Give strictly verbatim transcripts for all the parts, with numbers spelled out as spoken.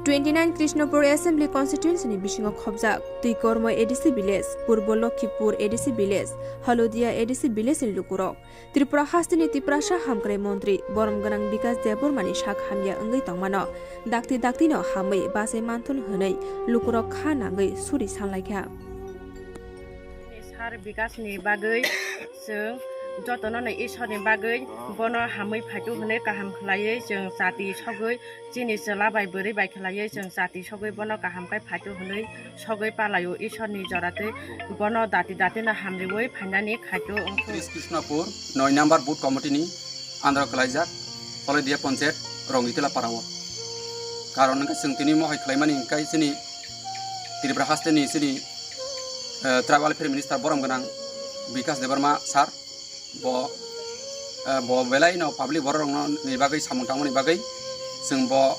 Twenty nine Krishnapur Assembly Constituency ni bisingo khobjak Twikormo A D C village, Purbo Lokhipur A D C village, Halodia A D C village ni lukurok Tripura hasteni Tiprasa hamkrai montri borom gwnang Bikas Debbarma ni sak hamya wngwi tongmano dakti dakti no hamwi bachai manthun hwnwi lukurok kha nangwi suri sanlaikha. Sar Bikas ni bagwi chwng jotono no Ishwar ni bagwi bono hamwi phaitu hwnwi kaham khlaiwi chwng chati sogwi chini chwla bai bwrwi bai khlaiwi chwng chati sogwi bono kaham khe phaitu hwnwi sogwi palaio Ishwar ni jora twi bono dati dati no hamriwi phainani khaitu wngkhu. Krishnapur noi number booth committee ni under o kwlaijak Halodia Panchayat Rongitila Parao. Karon wngkha chwng tini mohai khlaimani hwnkhe chini Tripura hasteni chini, eh, Tribal Welfare Minister borom gwnang Bikas Debbarma sir, bo, eh, bo belai no public borok rokno ni bagwi samung tangmani bagwi chwng bo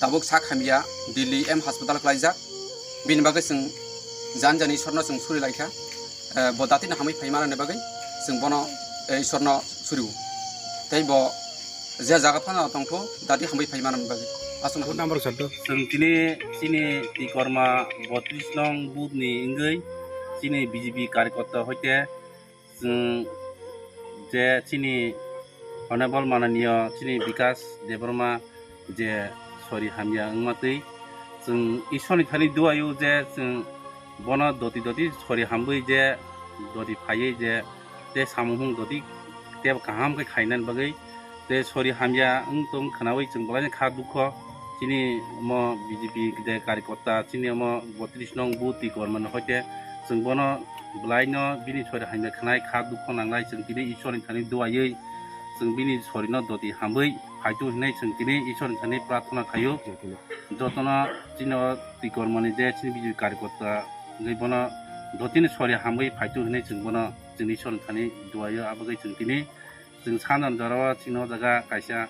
tabuk sak hamya Delhi M hospital kwlaijak, bini bagwi chwng jan jani Ishwarno chwng suri laikha. Eh, bo dati no hamwi phai manani bagwi chwng bono, eh, Ishwarno suriu. Tei bo je jaga phano tongtho dati hamwi phai manani bagwi. Aswk. Phone number sal to. Chwng tini chini Twikorma botris nong booth ni wngwi chini B J P karyakarta hoite chwng je chini Honorable Mananiya chini Bikas Debbarma je sori hamya wngma twi chwng Ishwarni thani duaio je chwng bono doti doti sori hamwi je doti phaiwi je tei samung hung doti tei kaham khe khainani bagwi tei sori hamya wng tong khwnawi chwng belaino kha dukho. Chini omo B J P de karyakarta chini omo botris nong booth Twikorma ni hoite chwng bono belaino bini sori hamya khwnai kha dukho nanglai chwng tini Ishwarni thani duawi chwng bini sorino doti hamwi phaitu hinwi chwng tini Ishwarni thani prarthana khaio. Jotono chini o Twikorma ni je chini B J P karyakarta wngwi bono dotini sori hamwi phaitu hinwi chwng bono chwngni Ishwarni thani duaio abagwi chwng tini chwng sanjani jorao chini o jaga kaisa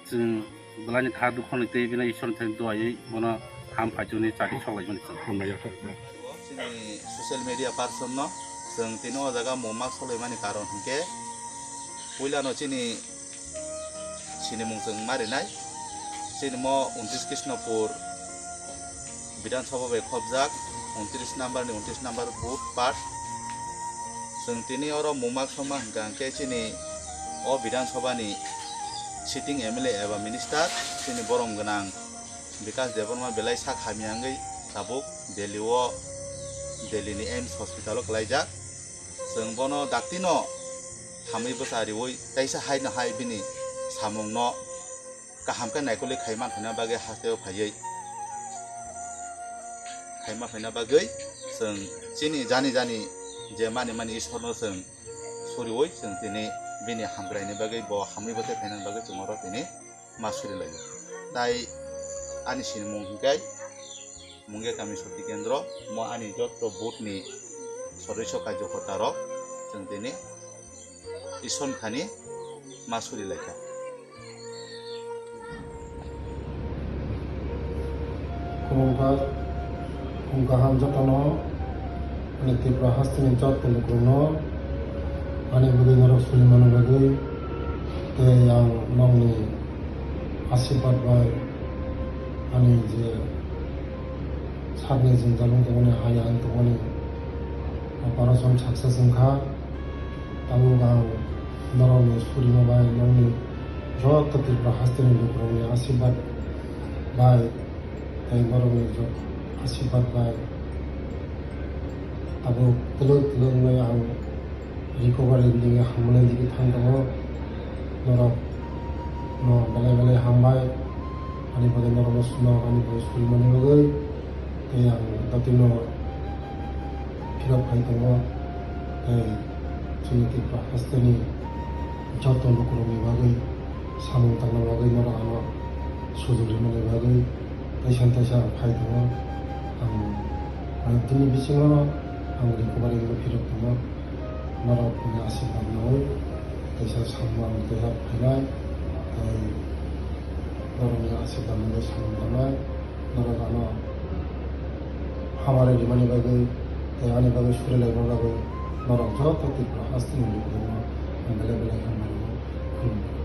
chwng belaini kha dukho ni tei bini Ishwarni thani duawi bono ham phaichuni chati soklaimani chwng. Hambai ya. Chini social media person no chwng tini o jaga mungma soklaimani karon hinkhe puilano chini sinimung chwng marinai. Chini mo untris Krishnapur Bidhan Sabha bai khobjak, untris number ni untris number booth part. Chwng tini oro mungma soma hwnkha hwnkhe chini o Bidhan Sabha ni sitting M L A eba minister, chini borom gwnang Bikas Debbarma belai sak hamya wngwi tabuk Delhi o, Delhi ni AIIMS hospital o kwlaijak. Chwng bono dakti no hamwi bwsa riwi teisa hai no hai bini samung no kaham khe naikolwi khai manphaina bagwi hasteo phaiwi, khai manphaina bagwi chwng chini jani jani je mani mani Ishwarno chwng suriwi chwng tini bini hamkraini bagwi bo hamwi bwsai phainani bagwi chwng oro tini ma suri laio. Tai ani sinimung hinkhe Mungia Kami Shakti Kendro, mo ani jotto booth ni sodosyo karjokorta rok chwng tini Ishwar thani ma suri laikha. Khulumkha, khum kaham jotono, ani Tripura hasteni jotto lukurokno, ani bagwi norok suri mano bagwi, tei ang nokni asirwad bai ani je sakni jwngjal wng tongmani, hai ang tongmani operation success wngkha. Tabuk ang norokni surima bai, nokni joto Tripura hasteni lukurokni asirwad bai, tei norokni jo-, asirwad bai tabuk twlwk twlwk wngwi ang recovery ni digi, hamjaknai digi thang tongo. Norok no belai belai hambai, ani bagwi norok no, norok ani bagwi surimani bagwi. Tei ang datino phirok phai tongo, tei chini Tripura hasteni joto lukurokni bagwi samung tangna bagwi norok ano sujok rimani bagwi, teisa teisa ang phai tongo. Ang, ang tini bisingo ang recovery wngwi phirok tongo. Norokni asirwad nawi teisa samung ang teisa phainai, tei norokni asirwad nawi samung tangnai. Norok ano hamari rimani bagwi tei ani bagwi suri laimani bagwi norok joto Tripura hasteni lukurokno ang belai belai hambai rwo. Khulumkha.